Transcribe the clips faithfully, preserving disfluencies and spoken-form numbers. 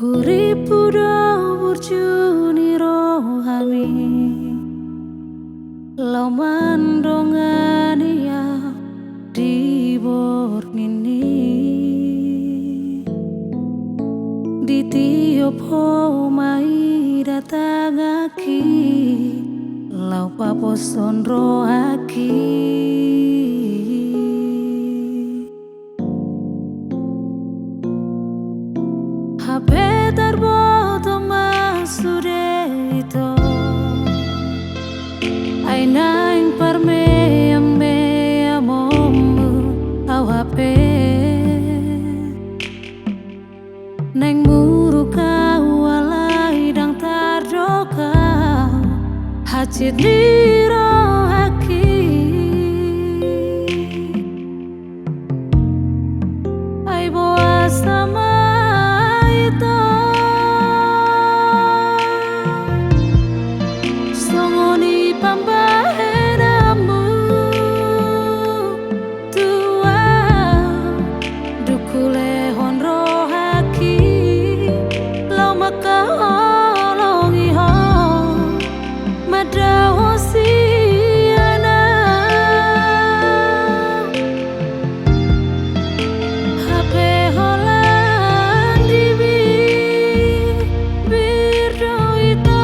Hurimpu do burju ni rohami, laho mandongani au di borngin i. Ditiop ho ma i datangki, laho paposhon rohangki. Hape tarboto ma sude ito, ai naeng parmeameamon au hape. Naeng muruk au alai ndang tardok au, hansit ni rohangki. Ai boasa ma ito, songon i pambahenanmu tu au, dung hulehon rohangki laho mangkaholongi ho, mandao sian au. Hape holan dibibir do ito,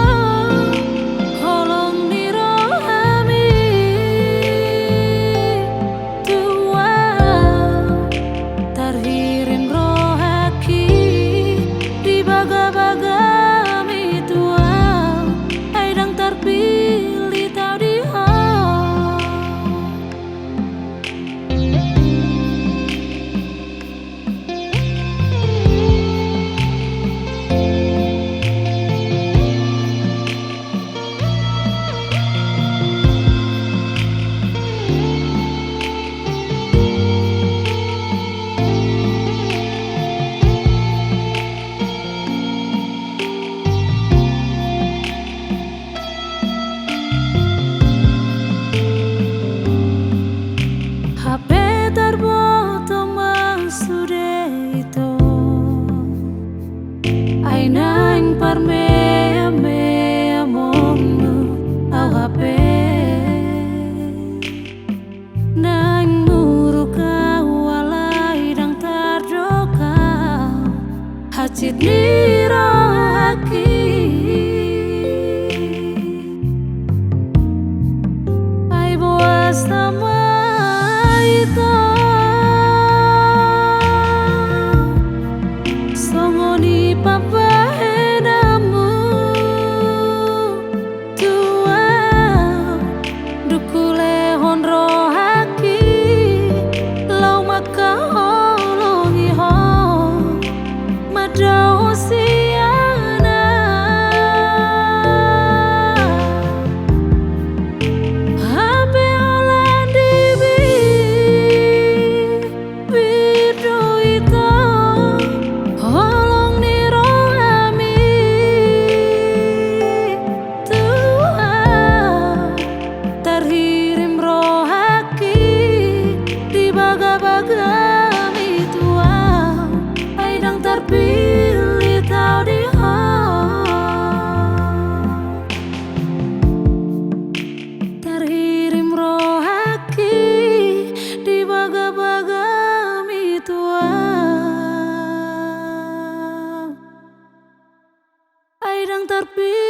holong ni rohami tu au. Tarhirim rohangki di bagabagami tu au, ai ndang tarpillit au di ho. Hape tarboto ma sude ito, ai naeng parmeameamonmu au hape. Naeng muruk au alai ndang tardok au, hansit ni rohangki. Ai boasa ma ito, songon i pambahenanmu tu au, dung hulehon rohangki laho mangkaholongi ho, mandao sian au. Hape holan dibibir do ito, holong ni rohami tu au. Tarhirim rohangki di bagabagami tu au, ai ndang tarpillit au di ho. Tarhirim rohangki di bagabagami tu au, ai ndang tarpillit